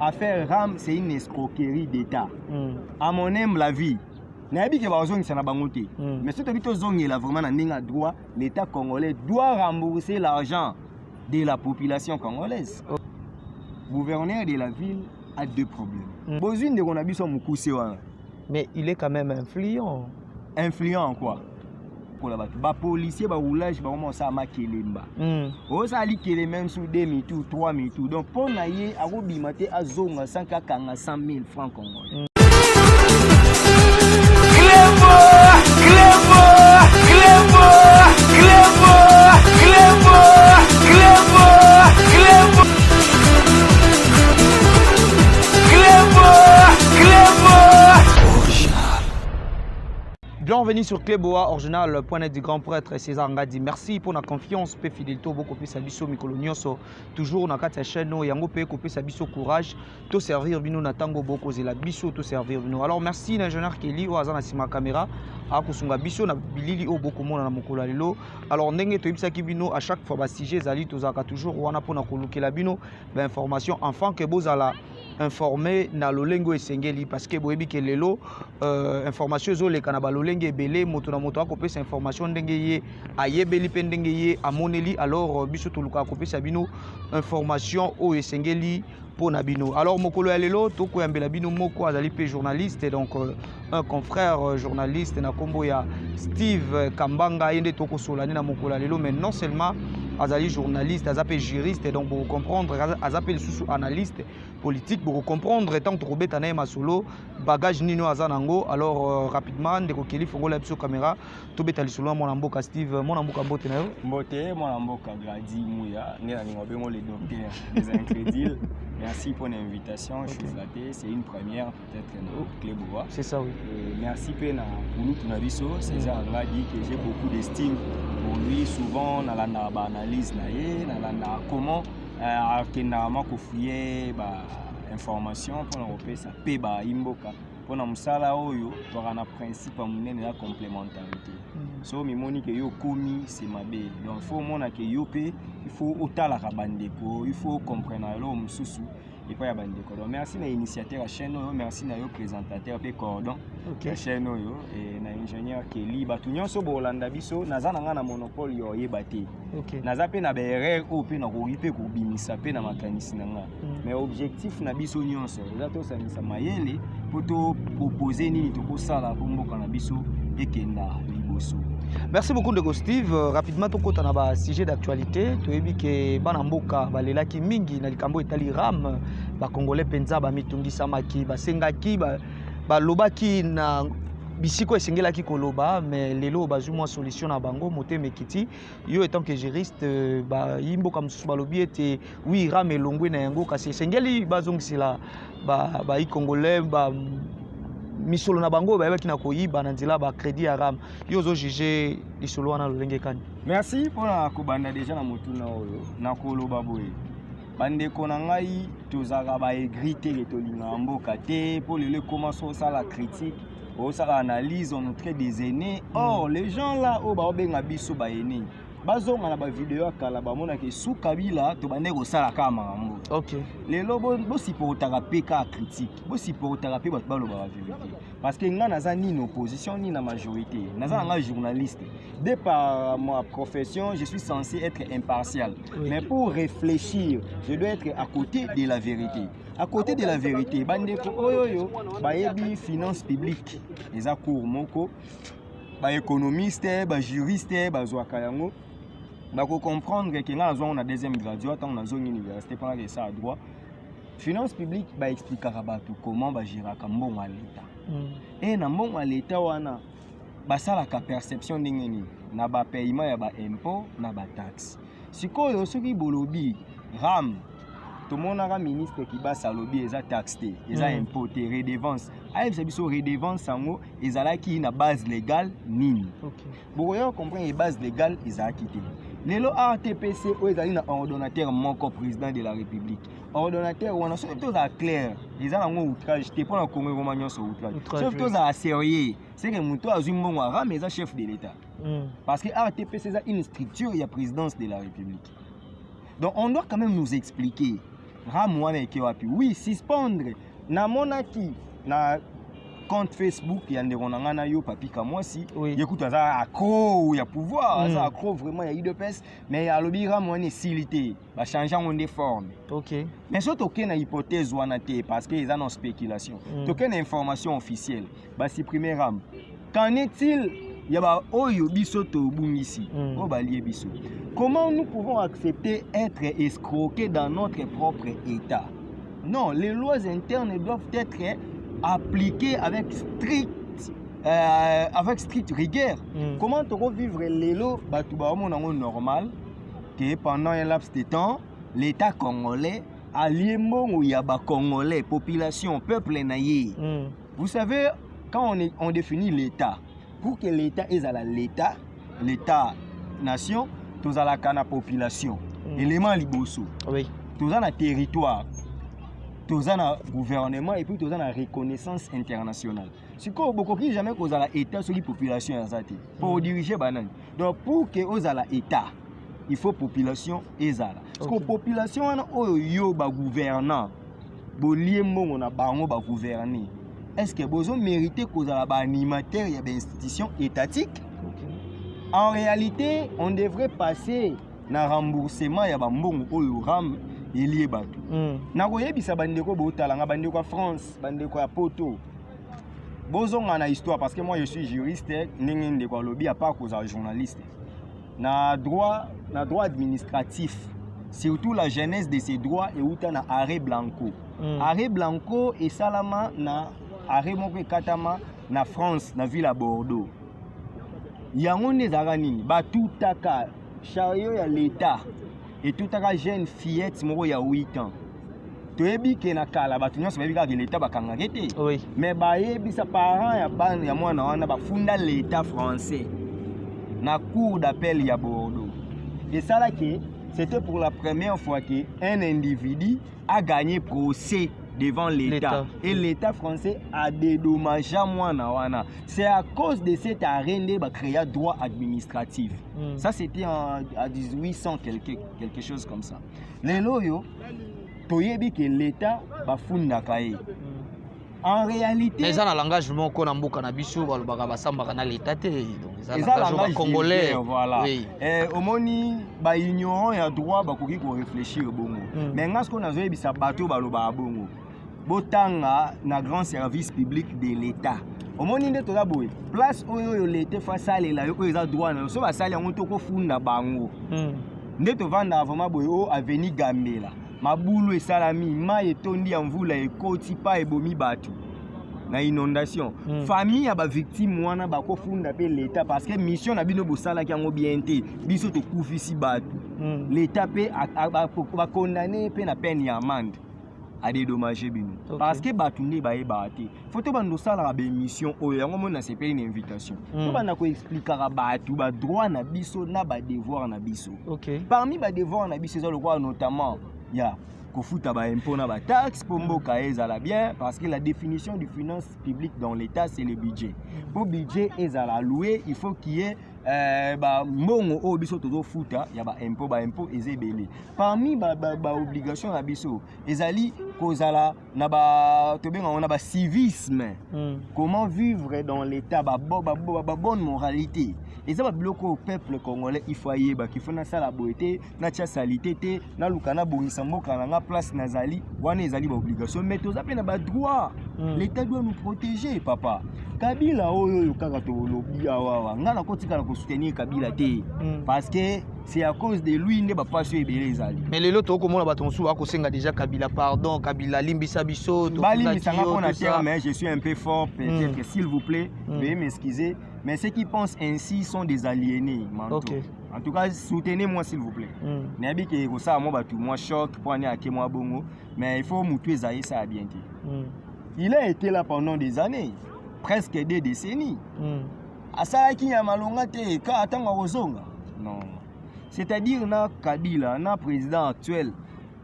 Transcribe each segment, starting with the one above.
Affaire RAM, c'est une escroquerie d'État. À mon humble avis, nayebi ke bazongisa na bango te. Mais soki tobi tozongela vraiment na ndenge ya droit, l'État congolais doit rembourser l'argent de la population congolaise. Gouverneur de la ville a deux problèmes. Bozwi ndeko na biso mokuse wana. Mais il est quand même influent. Influent en quoi? Kola bato, bapolicier, baroulage, bango osala makelemba. Osala likele même sur 2 mitu, 3 mitu. Donc mpo na ye akobima te, azonga sans kakanga 100 000 francs congolais. Clébo, Clébo, Clébo, Clébo, Clébo, Clébo, Clébo, Clébo, Clébo. Bienvenue sur Cléboa, original point du grand prêtre César Ngadi. Merci pour la confiance pe fidélité bokopesa biso mikolo nyonso toujours na kati ya chaîne oyo. Yango pe kopesa biso courage to servir bino na tango bokozela biso to servir bino. Alors merci na ingénieur Kelly oyo aza na nsima caméra, akosunga biso na bilili oyo bokomona na mokolo ya lelo. Alors ndenge toyebisaki bino, à chaque fois basujet ezali, tozalaka toujours wana mpona kolukela bino bainformation afin ke bozala informé na lolenge oyo esengeli, parce que boyebi ke lelo information ezoleka na balolenge ebele. Moto na moto akopesa information ndenge ye ayebeli mpe ndenge ye amoneli. Alors biso tolukaka kopesa bino information oyo esengeli mpo na bino. Alors mokolo ya lelo tokoyambela bino moko azali mpe journaliste, donc un confrère journaliste na nkombo ya Steve Kambanga. Ye nde tokosola nde na mokolo ya lelo. Mais non seulement azali journaliste, aza mpe juriste, donc bokocomprendre, aza mpe lisusu analyste politique. Bokocomprendre ntango tokobeta na ye masolo, bagage nini oyo aza nango. Alors rapidement, ndeko Keli, fongola biso caméra, tobeta lisolo ya mwana mboka Steve. Mwana mboka, mbote na yo. Mbote, mwana mboka Gradi Mouya, nde nalinga obengo le docteur des incrédules. Merci pour l'invitation, je suis flatté, c'est une première peut-être na Cléboa. C'est ça, oui. Et merci mpe na kulutu na biso César Ngadi, que j'ai beaucoup d'estime pour lui. Souvent nalandaka baanalyse na ye, nalandaka comment akendaka mwa kofouiller bainformation mpona kopesa mpe bayimboka. Mpona mosala oyo twaka na principe ya monene ya complémentarité. So mimoni ke yo okomi se mabe, donc faut omona ke yo mpe il faut otalaka bandeko, il faut comprendre eloko mosusu epai ya bandeko. Donc merci na initiateur ya chaîne oyo, merci na yo présentateur mpe cordon ya chaîne oyo, e na ingénieur Keli, bato nyonso bolanda biso. Naza na ngai na monopole ya oyeba te. Naza mpe na baerreur oyo mpe nakoki mpe kobimisa mpe na makanisi na nga. Mais objectif na biso nyonso eza tosangisa mayele mpo topropose nini tokosala mpo mboka na biso ekenda liboso. Merci beaucoup, ndeko Steve. Rapidement tokɔta na basujet d'actualité. Toyebi ke bana mboka balelaki mingi na likambo etali RAM. Bacongolais mpenza bamitungisamaki, basengaki, balobaki na bisika esengelaki koloba, mais lelo bazwi mwa solution na bango, motema ekiti. Yo étant que juriste, bayi mboka mosusu balobi ete oui, RAM elongwe na yango, kasi esengeli bazongisela bayi congolais ba misolo na bango oyo bayebaki na koyiba na nzela bacrédit ya RAM. Yo ozojuge lisolo wana lolenge kani? Merci mpona kobanda deja na motuna oyo. Nakoloba boye, bandeko na ngai, tozalaka baaigris te ke tolingaka mboka te. Mpo lelo ekóma so osala critique, osala analyse, on nous traite des aînés. Or les gens là oyo baobenga biso baene, bazonga na bavideo ya kala, bamonaka su Kabila tobandeki kosala kaka makambo. Lelo bosupportaka mpe kaka critique, bosupportaka mpe bato balobaka vérité, parce que nga naza ni na opposition ni na majorité, naza na nga journaliste. De par ma profession, je suis censé être impartial. Mais pour réfléchir, je dois être à côté de la vérité, à côté de la vérité. Bandeko oyo oyo bayebi finance publique, eza cours moko baéconomiste, bajuriste bazwaka yango, bakocomprendre ke nga nazwango na deuxième graduat ntango nazongi université mpona esala droit. Finance publique, baexplikaka bato comment bagéraka mbongo ya leta. E na mbongo ya leta wana, basalaka perception ndenge nini na bapaiement ya baimpôt na bataxe. Sikoyo soki bolobi RAM, tomonaka ministre Kibasa alobi eza taxe te, eza impôt te, redevance. Ayebisa biso redevance yango ezalaki na base légale nini? Bokoya comprendre, base légale ezalaki te. Lelo ARTPC oyo ezali na ordonnateur moko, président de la République. Ordonnateur wana, soki tozala clair, eza nango outrage te mpona Kongo ekoma nyonso outrage. Outrage, soki oui. tozala sérieux, c'est que moto azwi mbongo ya RAM eza chef de l'État, parce que ARTPC eza une structure ya présidence de la République. Donc on doit quand même nous expliquer. RAM wana eke wapi? Oui, suspendre. Namonaki na compte Facebook ya ndeko na ngai na yo, Papi Kamwasi. Ye kutu aza accro ya pouvoir, aza accro vraiment ya UDPS, mais alobi RAM wana esili te, bachange yango nde forme. Mais so tokei na hypothèse wana te, parce que eza na spéculation. Tokei na information officielle, basupprime RAM. Qu'en est-il ya baoyo biso tobungisi, oyo balie biso? Comment nous pouvons accepter être escroqués dans notre propre état? Non, les lois internes doivent être appliquées avec stricte rigueur. Comment tokovivre lelo, bato baomona yango normal que pendant un laps de temps, l'État congolais alie mbongo ya bacongolais, population, peuple na ye? Vous savez, quand on définit l'État, pour que l'État ezala l'État, l'État nation, tozalaka na population, élément liboso. Toza na territoire, toza na gouvernement et puis toza na reconnaissance internationale. Sikoyo bokoki jamais kozala État soki population aza te mpo odirige banani. Donc pour que ozala État, il faut population ezala. Siko population wana oyo yo bagouvernant bolie mbongo na bango, bagouverne, est ce que bozomérite kozala baanimateur ya bainstitution étatique? En réalité, on devrait passer na remboursement ya bambongo oyo RAM elie bato. Nakoyebisa bandeko botalanga, bandeko ya France, bandeko ya Poto, bozonga na histoire, parce que moi je suis juriste, ndenge ndeko alobi, à part kozala journaliste. Na droit, na droit administratif, surtout la genèse de ces droits euta na arrêt Blanco. Arrêt Blanco esalama na arrêt moko ekatama na France, na ville ya Bordeaux. Yango nde ezalaka nini? Batutaka chariot ya l'État, etutaka jeune fillette moko ya 8 ans. Toyebi ke na kala bato nyonso bayebi kaka l'État bakangaka te. Mais bayebisa parent ya bana ya mwana wana, bafunda l'État français na cour d'appel ya Bordeaux. Esalaki, c'était pour la première fois que un individu a gagné procès devant l'État. L'État. Et l'État français a dédommagé mwana wana. C'est à cause de cet arrêt nde bacréa droit administratif. Ça, c'était à 1800 quelque chose comme ça. Lelo oyo toyebi ke l'État bafundaka ye. En réalité, Mais eza na langage moko na mboka na biso, balobaka basambaka na l'État te. Donc eza eza langage oyo langage bacongolais vulgaire, voilà. Eh, omoni, baignorant ya droit bakoki koréfléchir bongo. Mais nga sikoyo nazoyebisa bato oyo balobaka bongo, botanga na grand service public de l'État. Omoni nde toza boye, place oyo oyo l'État faut asalela yo, oyo eza droit na yo, so basali yango, tokofunda bango. Nde tovandaka vraiment boye, oyo avenue Gambela, mabulu esalami, mai etondi ya mvula ekoti pa, ebomi bato na inondation. Famille ya bavictime wana bakofunda mpe l'État, parce que mission na bino bosalaki yango bien te, biso tokufisi bato. L'État mpe bakondane mpe na peine ya amende, adédommage bino. Parce que bato nde bayebaka te. Faut tobanda osalaka baémission oyo, yango moni nasepeli na invitation. Tobanda koexplikaka bato badroit na biso na badevoir na biso. Parmi badevoir na biso eza lokola notamment ya kofuta baimpôt na bataxe mpo mboka ezala bien, parce que la définition du finance publique dans l'État, c'est le budget. Mpo budget ezala alloué, il faut qu'il y ait bambongo oyo biso tozofuta ya baimpôt. Baimpôt eza ebele. Parmi baobligation na biso ezali kozala na ba tobengango na bacivisme, comment vivre dans l'État, babonne moralité. Eza babiloko oyo peuple congolais il faut ayebaki. Il faut nasala boye te, natia saleté te, naluka nabongisa mboka na nga, place nazali wana. Ezali baobligation, mais toza mpe na badroit. L'État doit nous protéger. Papa Kabila oyo oyo kaka tolobi awawa, nga nakotikala kosoutenir Kabila te, parce que c'est à cause de lui nde bapasi oyo ebele ezali. Mais lelo tokomona bato mosusu bakosenga déjà Kabila pardon, Kabila alimbisa biso. Balimbisanga mpona terme, je suis un peu fort peut-être, s'il vous plaît, veuillez m'excuser, mais ceux qui pensent ainsi sont des aliénés mentaux. En tout cas, soutenez-moi, s'il vous plaît. Nayebi ke kosala mwa bato mwa choc mpo ani ake mwa bongo, mais il faut mutu ezali esala bien te. Il a été là pendant des années, presque 2 décennies. Asalaki ya malonga te ka ntango akozonga. Non, c'est-à-dire na Kabila na président actuel,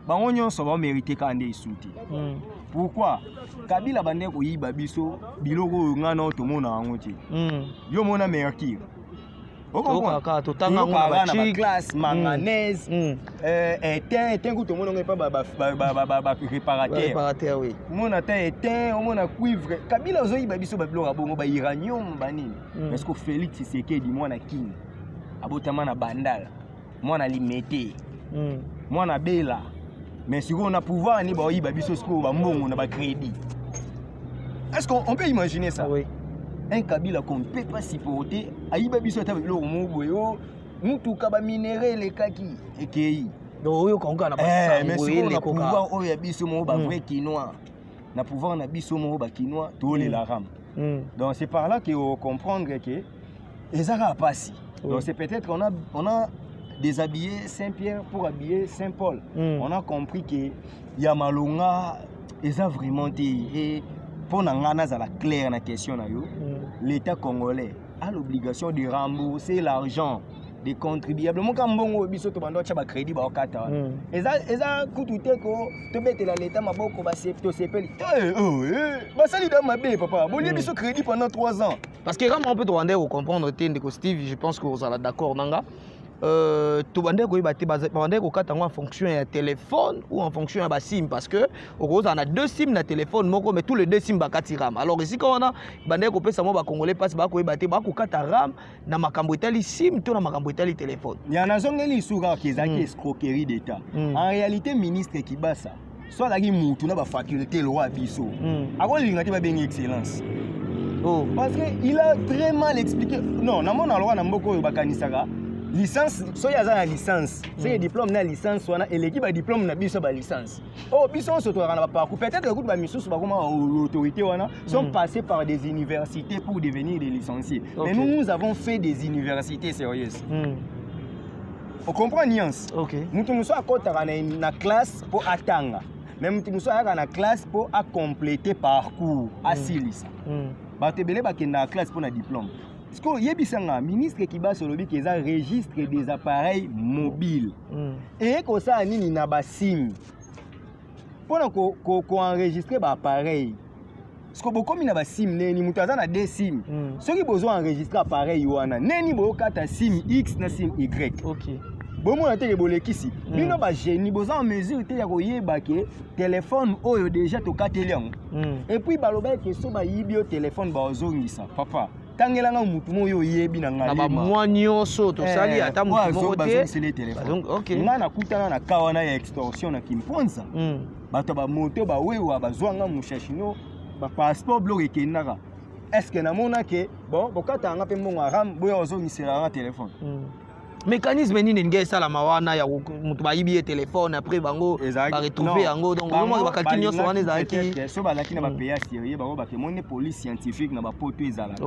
bango nyonso bamérite kaka nde esu te. Pourquoi Kabila bande koyiba biso biloko oyo ngai nao tomona yango te? Yo mona mercure, Toyokaka, totanga yango na na bachik. baclasse manganèse, étain. Étain kutu omona yango epa baréparateur. Réparateur, oui. Omona ata étain, omona cuivre. Kabila ozoyiba biso babiloko ya bongo, bauranium, banini. Parce que Félix Tshisekedi, mwana Kini, abotama na Bandala, mwana Limete, mwana Bela, mais sikoyo na pouvoir ni baoyiba biso sikoyo bambongo na bacrédit. Est-ce qu'on on peut imaginer ça? Oui. Un Kabila qu'on ne peut pas supporter, ayiba biso ata biloko moko boye, o mutuka, baminerais elekaki, ekei. Donc oyoka ngo kaka na Eh, mais basango sikoyo na elekoka. pouvoir oyo ya biso moko, bavrai Kinois, na pouvoir na biso moko Bakinois, tolela RAM. Donc c'est par là que on comprendre que eza kaka pasi. Donc c'est peut-être on a déshabillé Saint-Pierre pour habiller Saint-Paul. On a compris que ya malonga eza vraiment te. Et mpo na nga, nazala clair na question na yo, l'État congolais a l'obligation de rembourser l'argent des contribuables. Moka mbongo oyo biso tobanda otya bacrédit, baokata wana. Eza kutu te ko tobetela leta maboko, tosepeli te. Oh, basali da mabe, papa, bolie biso crédit pendant 3 ans. Parce que kama mpe tobandaki kocomprendre te, ndeko Steve, je pense que ozala d'accord na nga, tobandaki koyeba te babandaki kokata yango en fonction ya téléphone ou en fonction ya basim, parce que okozala na deux sim na téléphone moko, mais tous les deux sim bakati RAM. Alors esika wana bandaki kopesa mwa Bacongolais mpasi, bakoyeba te bakokata RAM na makambo etali sim to na makambo etali téléphone. Ya nazongeli lisusu kaka, ezalaki escroquerie d'État. En réalité, ministre Kibasa, so azalaki mutu na bafaculté loi ya biso, akolinga te babengi excellence. Oh. Parce que il a très mal expliqué. Non, namona loi na mboka oyo, bakanisaka licence, soki aza na licence, soki diplôme na licence wana eleki badiplôme na biso, balicence oyo biso nyonso tozalaka na baparcours. Peut-être kutu bamisusu bakoma autorité wana sont passés par des universités pour devenir des licenciés. Mais nous, nous avons fait des universités sérieuses. On comprend nuance? Ok. Moto mosusu akɔtaka na classe mpo atanga, mais moto mosusu ayaka na classe mpo acompléter parcours, asilisa. Bato ebele bakendaka classe mpo na diplôme. Sikoyo oyebisanga, ministre Kibasa olobi ke eza registre des appareils mobiles. Eye kosala nini na basim mpona koenregistrer baappareil? Siko bokomi na basim neni? Moto aza na deux sim. Soki bozo enregistrer appareil wana neni, boyokata sim X na sim Y. Bomona teke bolekisi bino bagénie, boza en mesure te ya koyeba ke telefone oyo déjà tokateli yango. Et puis baloba eke so bayibi yo telefone, bazongisa. Papa, tangelanga mutu mo oyo oyebi na Na Ngalema. bamwa nyonso tosali, ata motu moko te. Bazongiseli telefone. Ok. Nga nakutana na ka wana ya extorsion na Kimponza. Bato ya bamoto bawewa bazwanga mushashino, bapasseport, biloko ekendaka. Est ce que namona ke bon, bokataka nga mpe mbongo ya RAM, boya ozongisela nga telefone? Mécanisme nini elingi esalama wana ya moto bayibi ye telefone, après bango baretrouve yango? Donc ozomona bacalcul nyonso wana ezalaki. So bazalaki na bapays sérieux, bango bakemoni police scientifique na bapoto ezalaka,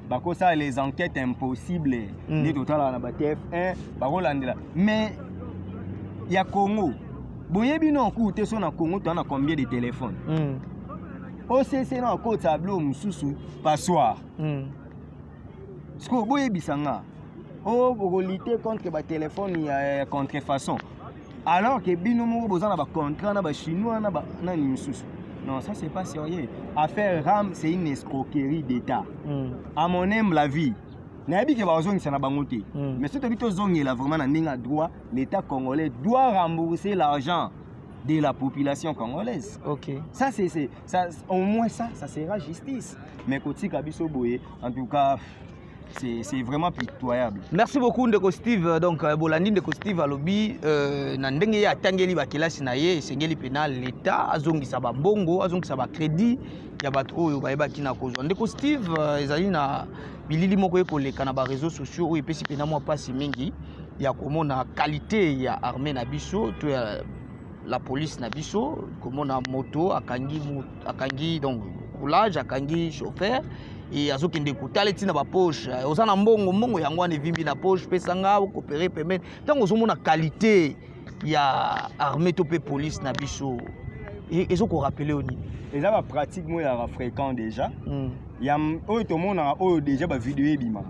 bakosala les enquêtes impossibles. Nde totalaka na ba TF1, bakolandela. Mais ya Congo, boyebi no kutu te so na Congo toza na combien de téléphone. OCC na akotisa biloko mosusu, passoire. Sikoyo boyebisa nga, o bokolutter contre batelefone ya contrefaçon, alors que bino moko boza na bacontrat na Bachinois na nani mosusu? Non, ça c'est pas sérieux. Affaire RAM, c'est une escroquerie d'État. À mon humble avis, nayebi ke bazongisa na bango te. Mais soki tobi tozongela vraiment na ndenge ya droit, l'État congolais doit rembourser l'argent de la population congolaise. Ça c'est ça, au moins ça, ça sera justice. Mais kotika biso boye, en tout cas, c'est vraiment pitoyable. Merci beaucoup, ndeko Steve. Donc bolandi ndeko Steve alobi na ndenge ye atangeli bakelasi na ye, esengeli mpena l'État azongisa bambongo, azongisa bacrédit ya bato oyo bayebaki na kozwa. Ndeko Steve, ezali na bilili moko ekoleka na baréseaux sociaux oyo epesi mpena mwa mpasi mingi ya komona qualité ya armée na biso to ya la police na biso, komona moto akangi, akangi donc roulage, akangi chauffeur e azokende kotala ntina bapoche. Oza na mbongo, mbongo yango wana evimbi na poche, pesanga okopere pembeni. Ntango ozomona qualité ya armée to mpe police na biso, ezokorappeler yo nini? Eza bapratique moko ezalaka fréquent déjà. Ya oyo tomonaka oyo déjà bavideo ebimaka.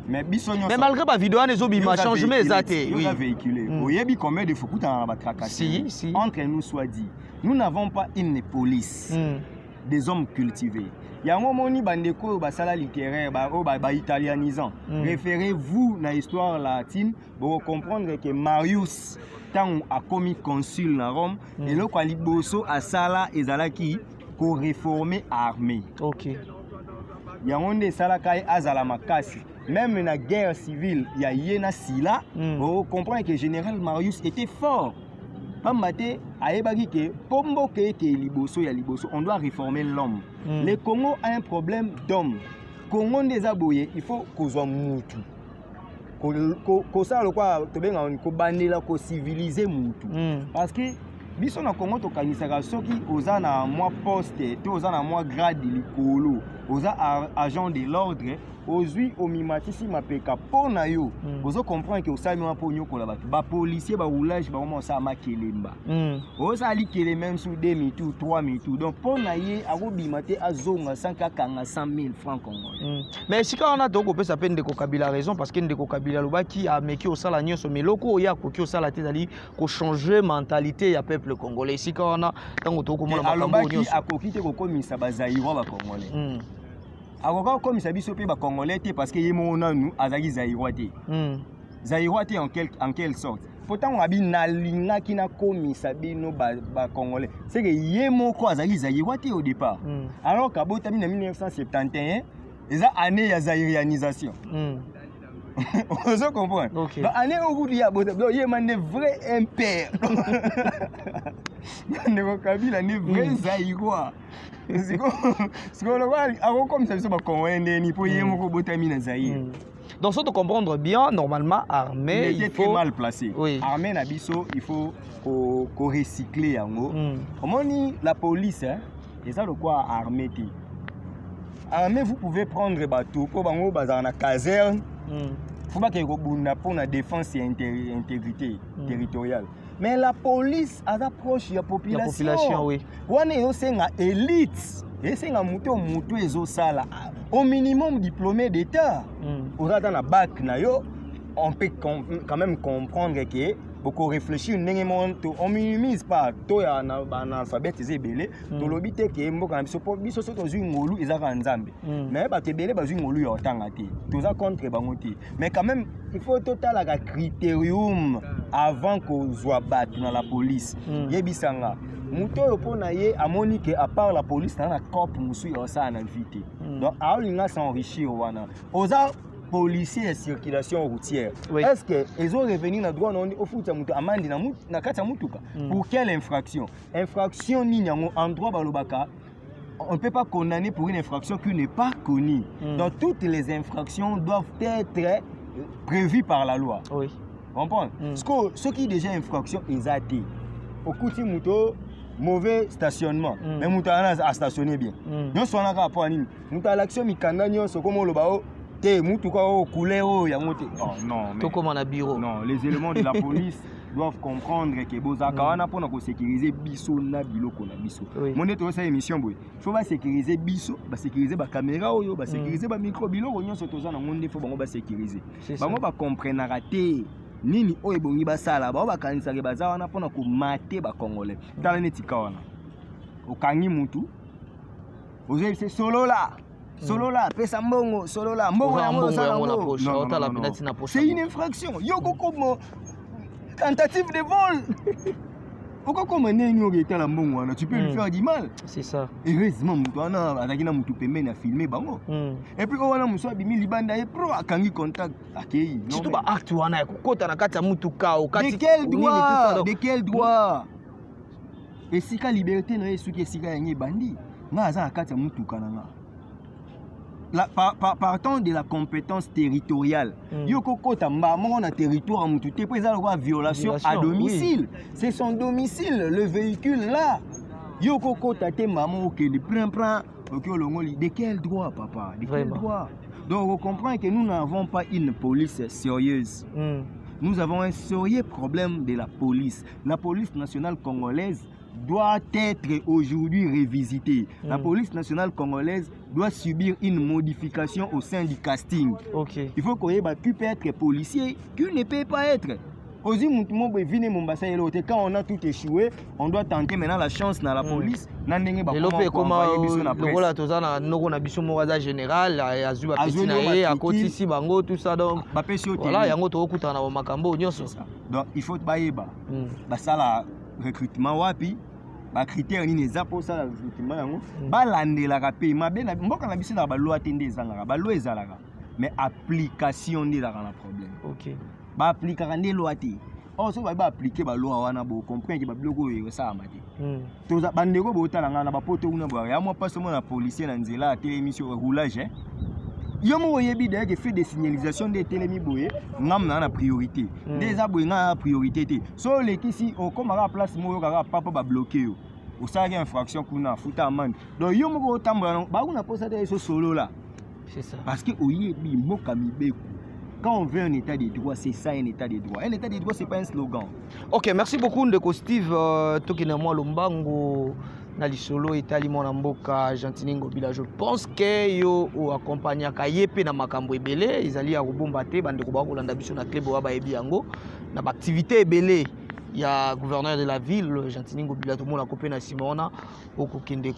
Mais biso nyonso Mais malgré bavideo wana ezobima, changement eza te. Oza véhiculé, oyebi combien de fois okutana na batracasserie. Si, si. Entre nous soit dit, nous n'avons pas une police. Des hommes cultivés. Yango omoni, bandeko oyo basala littéraire, oyo baitalianisant, référez-vous na histoire latine, bokocomprendre que Marius, ntango akomi consul na Rome, eloko ya liboso asala ezalaki koréformer armée. Yango nde esalaka ye azala makasi même na guerre civile ya ye na Sila. Ocomprendre que général Marius était fort, pamba te ayebaki ke mpo mboka eke liboso, ya liboso, on doit réformer l'homme. Le Congo a un problème d'homme. Congo nde eza boye, il faut kozwa mutu, kosala lokwa tobengaka kobandela kociviliser mutu, parce que biso na Congo tokanisaka soki oza na mwa poste to oza na mwa grade likolo, oza agent de l'ordre, ozwi omimatisi mapeka mpo na yo. Ozo comprendre ke osalami wana mpo onyokola bato. Bapolicier, baroulage bango osala makelemba. Osala likele même sur 2 mitu, 3 mitu. Donc mpo na ye akobima te, azonga sans akanga 100 000 francs congolais. Mais esika wana tokopesa mpe ndeko Kabila raison, parce que ndeko Kabila alobaki ameki osala nyonso, mais eloko oyo akoki osala te ezali kochanger mentalité ya peuple congolais. Esika wana, ntango tokomona makambo oyo alobaki nyonso, akoki te kokomisa bazaïrois bacongolais. Akoka kokomisa biso mpe bacongolais te, parce que ye moko nanu azalaki zaïrois te. Zaïrois te en quelle sorte? Po ntango abi nalingaki nakomisa bino bacongolais, c'est que ye moko azalaki zaïrois te au départ. Alors kabotami na 1971, eza année ya zaïrianisation. Ozo comprendre? Ok. Donc année oyo kutu ye abota, donc ye ma nde vrai impère. Ndeko Kabila nde vrai zaïrois. Sikoyo lokola akokomisa biso bacongolais ndeni mpo ye moko obotami na Zaïre? Donc, surtout comprendre bien, normalement, armée, il était il très faut mal placé. Armée na biso, il faut korecycler yango. Omoni, la police, hein, eza lokwa armée te. Armée, vous pouvez prendre bato mpo bango bazala na caserne, faut bakende kobunda mpo na défense ya intégrité territoriale. Mais la police aza proche ya La population. Population, oui. Wana ezosenga élite, esenga motu oyo motu ezosala au minimum diplômé d'état. Oza ata na bac na yo, on peut quand même comprendre que bokoréfléchir ndenge moko to on minimise pas to ya na baanalphabète eza ebele. Tolobi te ke mboka na biso, mpo biso so tozwi ngolu, eza kaka Nzambe. Mais bato ebele bazwi ngolu ya kotanga te, toza contre bango te, mais quand même il faut totalaka critérium avant kozwa bato na la police. Yebisanga moto oyo mpo na ye amoni ke à part la police na cope mosusu ya kosala na vie te. Donc aolinga s'enrichir wana. Oza policier ya circulation routière, est ce que ezo revenir na droit na yo ofuta moto amende na kati ya mutuka? Pour quelle infraction? Infraction nini yango? En droit balobaka, on ne peut pas condamner pour une infraction qui n'est pas connue. Donc toutes les infractions doivent être prévues par la loi. Comprendre? Ce qui déjà infraction eza te, okuti moto mauvais stationnement, mais moto wana astationne bien. Nyonso wana kaka mpo ya nini? Moto alakisi yo mikanda nyonso, komo oloba o te mutuka oyo couleur oyo yango te. Oh, non, mais Tokóma na bureau. Non, les éléments de la police doivent comprendre ke bozalaka wana mpona kosécuriser biso na biloko na biso. Mo nde tozosala émission boye, faut basécuriser biso, basécuriser bacaméra oyo, basécuriser bamicro, biloko nyonso toza nango nde faut bango basécuriser. C'est ça. Bango bacomprenaka te nini oyo ebongi basala. Bango bakanisaka baza wana mpona komate bacongolais. Tala neti ka wana okangi mutu, ozoyebisa solola, solola, pesa mbongo, solola mbongo. Oza na Yango mbongo osala yango na yango. poche, Non, non, otala non, non. mpenza ntina poche C'est une yango. infraction. Yo kokoma tentative de vol, okokoma ndenge oyo etala mbongo wana, tu peux lui faire du mal. C'est ça. Heureusement moto wana azalaki na motu pembeni, afilme bango. Et puis oyo wana mosu abimi libanda, ye pro akangi contact, akei. Non, Surtout mais baacte wana ya kokota na kati ya mutuka okati de quel nini, tout ça, droit? donc De quel droit? Esika liberté na ye soki esika yango ebandi, nga aza na kati ya mutuka na nga. Partant de la compétence territoriale, yo kokota mbala moko na territoire ya mutu te, mpo eza lokola violation à Violation, domicile. C'est son domicile, le véhicule là. Yo kokota te mbala moko, okende prin prin, oki olongoli. De quel droit, papa? De quel Vraiment. droit? Donc on comprend que nous n'avons pas une police sérieuse. Nous avons un sérieux problème de la police. La police nationale congolaise doit être aujourd'hui révisitée. La police nationale congolaise doit subir une modification au sein du casting. Il faut qu'on ait qui peut être policier, qui ne peut pas être. Ozwi mutu mo boye vine Mombasa eloko te. Quand on a tout échoué, on doit tenter maintenant la chance na la police, na ndenge lelo mpe ekoma bakomaenvoye biso na presse. Lokola toza na noko na biso moko aza général, azwi bapeti Azwi na yo ye, matricule. Akotisi bango, tout ça, donc bapesi yo voilà. Tenue. Yango tokokutana na bamakambo oyo nyonso. C'est ça. Donc il faut bayeba basala recrutement wapi, bacritère nini eza mpo osala recrutement yango. Balandelaka mpe mabe na mboka na biso, ezalaka baloi te nde ezangaka. Baloi ezalaka, mais application nde ezalaka na problème. Baaplikaka nde loi te. Or soki bayebi baappliquer baloi wana, bocomprendre ke babiloko oyo ekosalama te. Toza bandeko, botala ngai na bapoto kuna boyaka ya mwa mpasi, omona policier na nzela atelemi so roulage, eh. Yo moko oyebi d'ailleurs ke feu de signalisation nde etelemi boye, ngam na na priorité. Nde eza boye, ngai na priorité te. So olekisi, okomaka place moko, oyokaka papa babloquer yo, osalaki infraction kuna, futa amende. Donc yo moko otambola nango, bakuna mposa te esosolola. C'est ça. Parce que oyebi mboka mibeko. Quand on veut un état de droit, c'est ça, un état de droit. Un état de droit, c'est pas un slogan. Ok, merci beaucoup, ndeko Steve. Tokende mwa lombango na lisolo etali mwana mboka Gentiny Ngobila. Je pense ke yo oaccompagnaka ye mpe na makambo ebele, ezali ya kobomba te. Bandeko bakolanda biso na club oyo bayebi yango, na baactivité ebele ya gouverneur de la ville Gentiny Ngobila, tomonako mpe na nsima wana okokende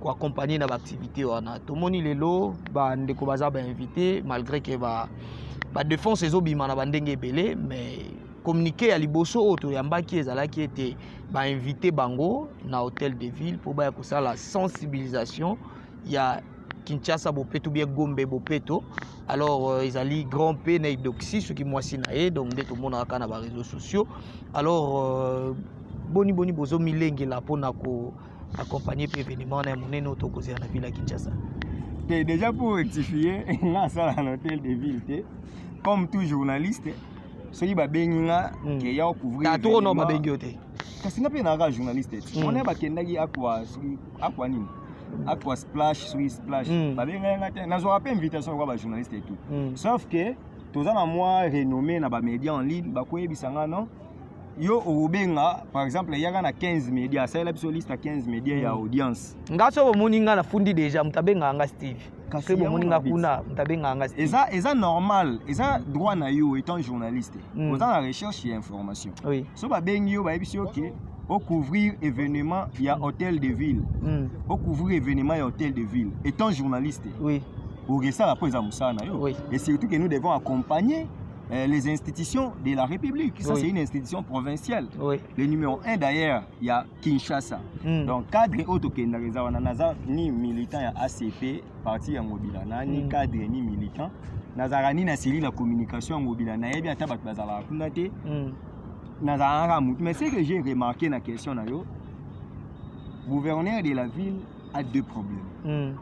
koaccompagne na baactivité wana. Tomoni lelo bandeko baza bainvité, malgré ke ba badéfense ezobima na bandenge ebele, mais communiqué ya liboso oyo toyambaki ezalaki ete bainvité bango na hôtel de ville mpo baya kosala sensibilisation ya Kinshasa bopeto, bien Gombe bopeto. Alors ezali grand P na Eudoxie, soki mwasi na ye. Donc nde tomonaka kaka na baréseaux sociaux. Alors boni boni bozomilengela mpona koaccompagne mpe événement wana ya monene oyo tokozela na ville ya Kinshasa? Te, déjà pour rectifier, nga asala na hôtel de ville te. Comme tout journaliste, soki babengi nga ke ya couvrir Na toro no babengi yo te. Kasi nga mpe naka journaliste ti. Wana bakendaki akwa, soki akwa nini, aqua splash, soki splash. Babengaki nga te, nazwaka mpe invitation lokwa bajournaliste et tout. Sauf que toza na mwa renommé na bamédia en ligne, bakoyebisa nga: non, yo okobenga par exemple yaka na 15 média, asalela biso liste ya 15 média ya audience. Nga so bomoni nga nafundi déjà, moto abengaka nga Steve. Kasi Soki bomoni nga yango na kuna, moto abengaka nga Steve. Eza normal, eza droit na yo étant journaliste. Oza na recherche ya information. So babengi yo, bayebisi yo ke ocouvrir événement ya hôtel de ville, ocouvrir événement ya hôtel de ville, étant journaliste, okesala mpo eza mosala na yo. Et surtout que nous devons accompagner les institutions de la République. Ça, c'est une institution provinciale, le numéro 1 d'ailleurs ya Kinshasa. Donc cadre oyo tokendaka eza wana. Naza ni militant ya ACP, parti ya Ngobila, na ni cadre ni militant. Nazalaka ni na cellule ya communication ya Ngobila, nayebi ata bato bazalaka kuna te. Nazalaka kaka mutu. Mais ce que j'ai remarqué na question na yo, gouverneur de la ville a deux problèmes.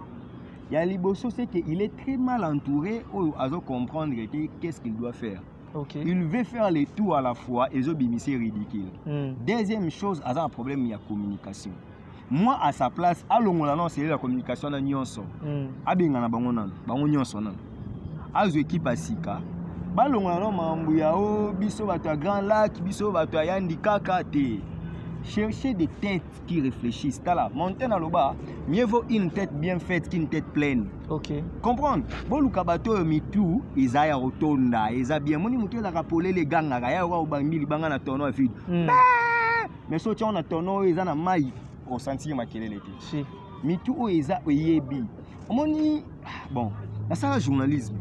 Ya liboso, c'est que il est très mal entouré, oyo azocomprendre te qu'est-ce qu'il doit faire. Il veut faire le tout à la fois, ezobimisa ridicule. Deuxième chose, aza na problème ya communication. Moi, à sa place, alongola na cellule ya communication na nyonso. Abengana bango nano, bango nyonso nano, azwa équipe ya sika, balongola no makambo ya o biso bato ya Grand Lac, biso bato ya yandi kaka te. Chercher des têtes qui réfléchissent. Tala Montaigne aloba: mieux vaut une tête bien faite qu'une tête pleine. Comprendre, boluka bato oyo mitu eza ya kotonda, eza bien. Moni motu ezalaka polele, egangaka ya oka obambi libanga na tonneau ya vide. Mais so otiango na tonneau oyo eza na mai, osentir makelele te. Si. Mitu oyo eza oyebi, omoni, bon, nasala journalisme.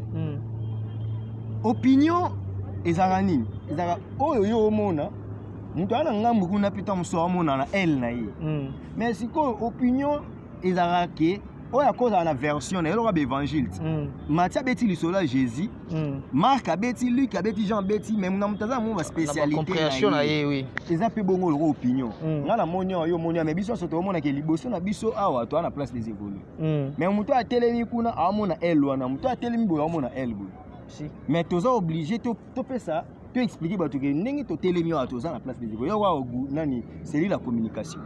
Opinion ezalaka nini? Ezalaka oyo yo omona, moto aza na ngambu kuna mpe ta mosusu amona na ele na ye. Mais sikoyo opinion ezalaka ke oyo akozala na version na ye, eloka baévangile ti. Matthieu abeti lisolo ya Jésus, Marc abeti, Luc abeti, Jean abeti, mais na moto aza na mo baspécialité. Compréhension na ye, oui. Eza mpe bongo loko opinion. Nga namoni awa, yo omoni awa, mais biso nyonso tokomonake liboso na biso awa toza na place des évolués. Mais moto atelemi kuna aomona ele wana, moto atelemi boye aomona ele boye. Si. Mais toza obligé topesa, toexpliquer bato ke ndenge totelemi awa, toza na place des évolués. Yo nani, cellule la communication,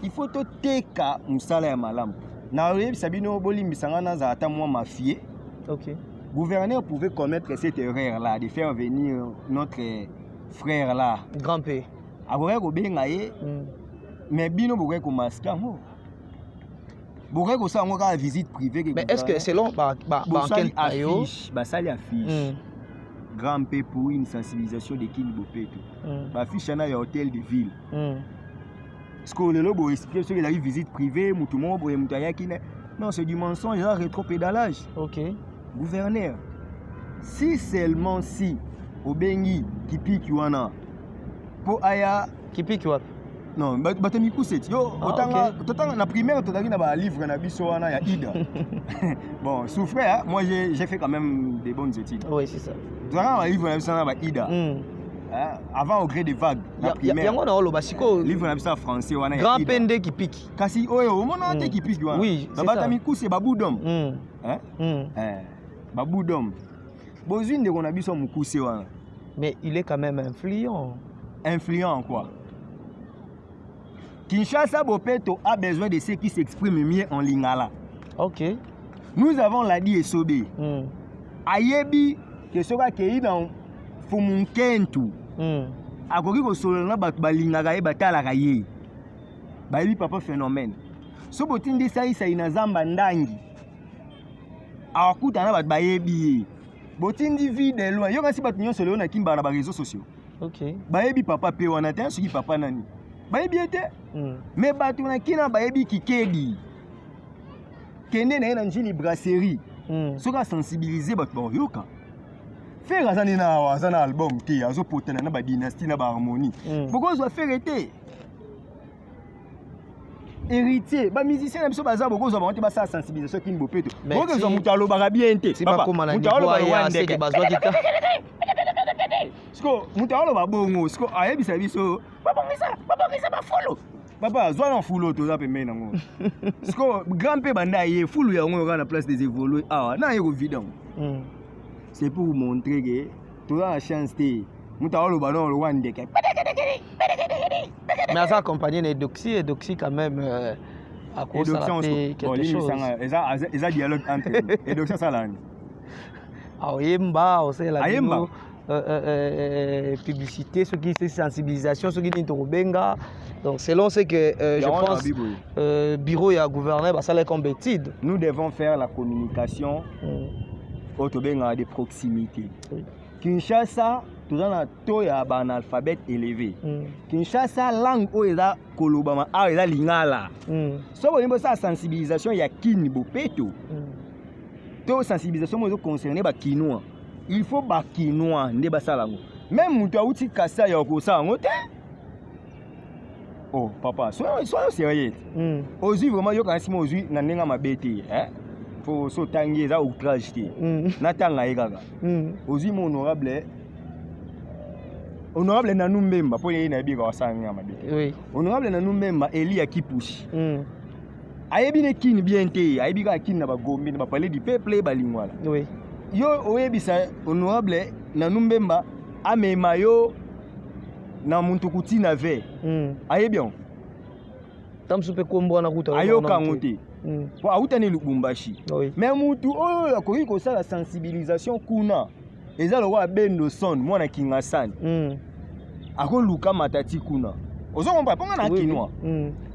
il faut toteka mosala ya malamu. Nayoyebisa bino, bolimbisa nga, nazala ata mwa mafie. Gouverneur pouvait commettre cette erreur là de faire venir notre frère là. Grand P. Akokaki kobenga ye. Mais bino bokoki komasquer yango, bokoki kosala yango kaka visite privée. Mais est ce que selon baenquête na yo basali affiche. Grand P pour une sensibilisation de Kin Bopeto. Baaffiche na ya hôtel de ville. Sikoyo lelo boye expliquer soki ezalaki visite privée, motu moko boye, moto ayaki na, non, c'est du mensonge, eza rétropédalage. Gouverneur, si seulement si obengi kipiki wana mpo aya. Kipiki wapi? Non, bato ya mikuse ti yo. Ah, otanga ok. Totanga na primaire, tozalaki na balivre na biso wana ya Ida. Bon, souffre, hein? Moi, j'ai fait quand même des bonnes études. Oui, c'est ça. Tozalaka na balivre na biso wana ba Ida, hein? Avant, au gré des vagues, na primaire. Yango na oloba sikoyo. Livre na biso ya français wana ya Grand Ida. P nde kipiki. Kasi oyo omona te, kipiki wana. Oui, c'est babata ça. mikuse, babudom, hein? Eh, babudom, bozwi ndeko na biso ya mokuse wana. Mais il est quand même influent. Influent en quoi? Kinshasa Bopeto a besoin de ceux qui s'expriment mieux en lingala. Nous avons Ladi Esobe. Ayebi ke soki akei na Fumunkentu, akoki kosolola na bato balingaka ye, batalaka ye, bayebi papa phénomène. So botindi Saisai na zamba ndangi, akutana na bato bayebi ye. Botindi Vie de Loin, yo kasi bato nyonso lelo na kimbaka na baréseaux sociaux, bayebi papa mpe wana te. Soki papa nani, bayebi ye te. Mais bato na kina bayebi Kikedi, kende na ye na Njili Brasserie. Soki asensibiliser bato, bakoyoka. Ferre aza nde na awa, aza na album te, azopotana na badynastie na baharmonie. Bokozwa Ferre te, Héritier, bamusicien na biso baza, bokozwa bango te basala sensibilisation Kin Bopeto. Mais Bokozwa moto alobaka bien te. Ti Papa, bakóma na moto niveau aloba ya lowa seke ndeke. Bazwaki ta. Siko moto aloba bongo, siko ayebisa biso babongisa, babongisa bafulu. Papa, zwa na fulu oyo toza pembeni nango. Siko grand mpe banda ye fulu yango oyo kaka na place des évolués awa na ye kovide yango. C'est pour vous montrer que toza na chance te. Moto aloba no lowa ndeke. Mais aza accompagné na Edoxy. Edoxy quand même, akosala mpe quelque chose. Eza dialogue entre nous. Edoxy asala nini? Aoyemba, osala Ayemba. bino publicité, soki c'est sensibilisation, soki nini tokobenga. Donc selon ce que je Yango na pense, Bible. Bureau ya gouverneur basala comme étude. Nous devons faire la communication oyo tobengaka de proximité. Kinshasa toza na taux ya baanalphabète élevé. Kinshasa, langue oyo eza kolobama awa eza lingala. So bolingi bosala sensibilisation ya Kini Bopeto to sensibilisation moko ezoconcerne bakinois, il faut bakinois nde basala yango. Même moto awuti Kasai ya kosala yango te. Oh papa, soyons sérieux. Ozwi vraiment, yokana nsima, ozwi na ndenge ya mabe te, eh? Fo so otangi, eza outrage te. Natanga ye kaka. Ozwi mo honorable, honorable Nanu Mbemba, mpo ye nayebi kaka asala ndenge ya mabe te. Honorable Nanu Mbemba, eli ya Kipushi, ayebi ne Kini bien te, ayebi kaka Kini na Bagombe, na bapalais du peuple, balingwala. Yo oyebisa honorable Nanu Mbemba amema yo na muntu kutina ve. Ayebi yango? Ta mosusu mpe kombo wana kuta. Ayoka yango te, po awutani Lubumbashi. Mais mutu oyo akoki kosala sensibilisation kuna eza lokola Bendo Son, mwana Kingasani. Akoluka matati kuna, ozokompa mponga na kinwa.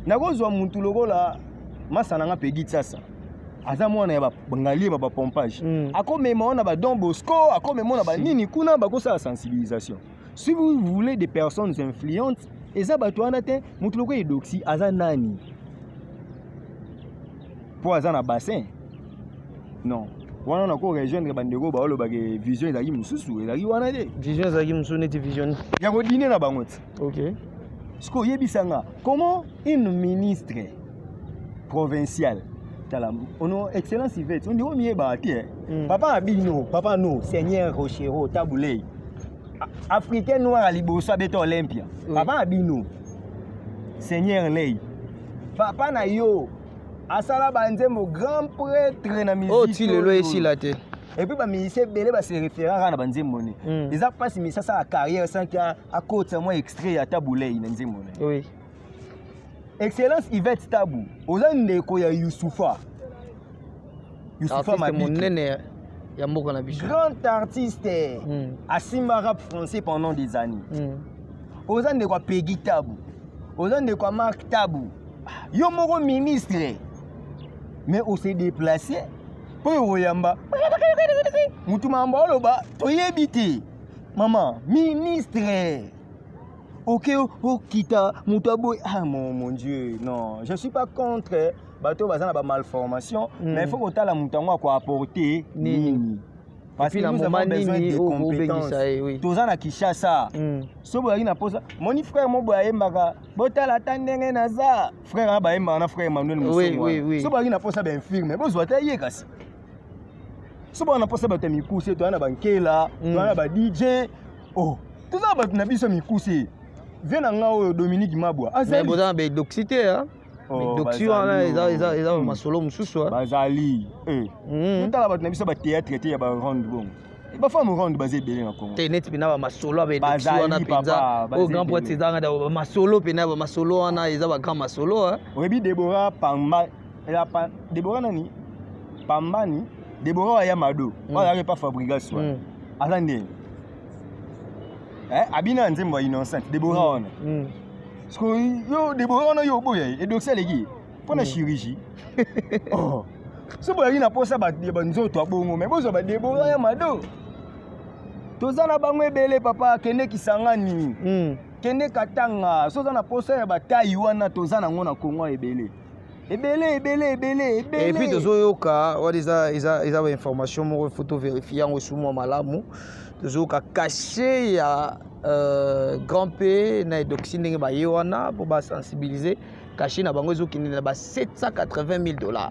Nakozwa mutu lokola masa na nga Pegi Sasa, aza mwana ya Ngaliema, bapompage. Akomema wana badon Bosco, akomema wana banini kuna, bakosala sensibilisation. Si vous voulez des personnes influentes, eza bato wana te. Motu lokola Edoxi aza nani mpo aza na bassin? Non, wana nako rejoindre bandeko baolobaka vision ezalaki mosusu, ezalaki wana te. Vision ezalaki mosusu neti vision? Ya kodine na bango ti. Sikoyo oyebisanga comment une ministre provinciale, tala ono excellence Yvette, ondiko miyebaka te. Papa na bino, papa no seigneur Rochero Tabulei, africain noir ya liboso abeta Olympia. Papa na bino seigneur Ley, papa na yo asala banzembo, grand prêtre na musique. Oyo ti lelo oyo. Esila te. Et puis bamusicien ebele base référent kaka na banzembo ne. Eza mpasi misi asala carrière sans que akotisa mwa extrait ya Tabulei na nzembo ne. Excellence Yvette Tabu, oza ndeko ya Yusufa, Yusufa Artiste Mabiki, monene ya mboka na biso. Grand artiste, asimba rap français pendant des années. Oza ndeko ya Pegi Tabu, oza ndeko ya Mark Tabu, yo moko ministre, mais ose déplace mpo oyo oyamba. Mutu mambo oloba toyebi te. Mama, ministre. Ok, okita mutu aboy. Ah mon Dieu, non, je suis pas contre bato baza na ba malformation, mais il faut kotala mutu yango ako apporter nini. Parce que nous avons besoin de compétences. Toza na Kinshasa. So boyaki na posa, moni frère mo boye ayembaka, botala ata ndenge naza. Frère wana bayembaka na frère Emmanuel Musongo. So boyaki na posa ba infirme, bozwa ata ye kasi. So boyaki na posa bato ya mikuse, toza na bankela, toza na ba DJ. Oh, toza na bato na biso mikuse. Vie na nga oyo Dominique Mabwa. Mais boza na ba Eudoxie te, hein? Eudoxie wana eza masolo mosusu. Bazali. Totala bato na biso ba théâtre te ya ba ronde bongo. Bafemme ronde baza ebele na Congo. Te, neti mpena bamasolo ya ba Eudoxie wana mpenza oyo grand prêtre ezanga bamasolo mpena, bamasolo wana eza bagrand masolo. Oyebi Debora Pamba, Debora nani? Pambani, Debora ya Mado. Oyo azalaki pa Fabrigas wana. Aza ndenge. Abina ya nzembo ya Innocent, Debora wana. Yo Debora wana yo oboya ye, Eudoxie aleki mpo na chirurgie. So boyaki na posa ya banzoto ya bongo, me bozwa badebora ya Mado. Toza na bango ebele papa, kende Kisangani. Kende Katanga, so oza na posa ya batai wana toza nango na Congo ebele. Ebele ebele ebele ebele. Et puis tozoyoka wana eza bainformation moko, faut tovérifie yango esu mwa malamu. Tozoyoka cachet ya grand P na Eudoxie ndenge baye wana mpo basensibilize, cachet na bango ezokende na ba 780 000 $.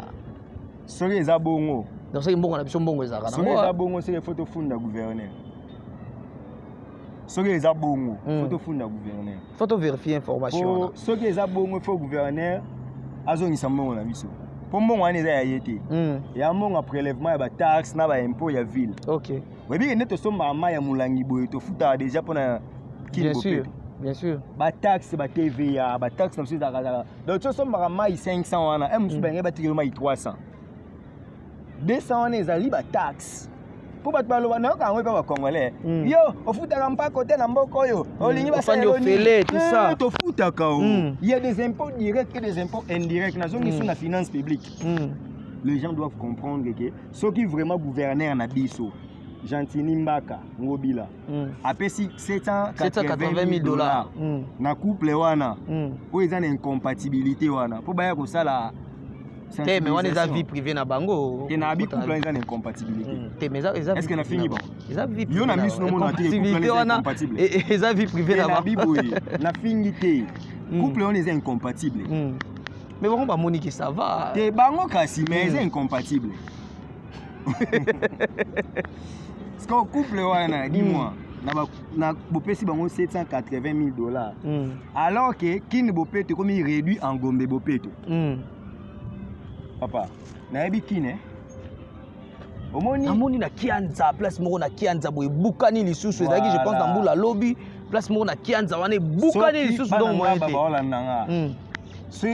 Soki eza bongo, Donc soki mbongo na biso, mbongo ezalaka soki eza bongo, soki faut tofunda gouverneur. Soki eza bongo, faut tofunda gouverneur. Faut tovérifie information wana. Soki eza bongo, faut gouverneur azongisa mbongo na biso, mpo mbongo wana eza ya ye te, ya mbongo ya prélèvement ya bataxe na baimpôt ya ville. Oyebi nde tosombaka mai ya molangi boye, tofutaka déjà mpona. Bien sûr, bien sûr. Bataxe, ba TVA, bataxe na biso ezalaka. Donc tosombaka mai 500 wana, e mosusu balingi batikelo mai 300, 200 wana ezali bataxe. Mpo bato baloba, nayoka yango epa bacongolais: yo ofutaka mpako te na mboka oyo, olingi ofele, tout ça. Tofutaka o. Il y a des impôts directs et des impôts indirects. Nazongi so na finance publique. Les gens doivent comprendre que soki vraiment gouverneur na biso Gentini Mbaka Ngobila apesi 780 000 $ na couple wana oyo eza na incompatibilité wana mpo baya kosala. Te, mais wana eza vie privée na bango. Te, na bi couple wana eza na incompatibilité. Te, mais eza Est-ce que nafingi bango? Eza vie. Yo na miso nomona te couple wana eza incompatible. Eza vie privée na bango. Bi boye nafingi te, couple wana eza incompatible. Mais bango bamoni ke ça va. Te, bango kasi, mais eza incompatible parce que couple wana, dis-moi, na bopesi bango 780 000 $, alors que Kini Bopeto ekomi réduit en Gombe Bopeto. Papa, nayebi Kine, omoni. Namoni na Kianza, place moko na Kianza boye ebukani lisusu. Ezalaki, je pense, na mbula lobi, place moko na Kianza wana ebukani lisusu, donc moyen te. Baolanda nga.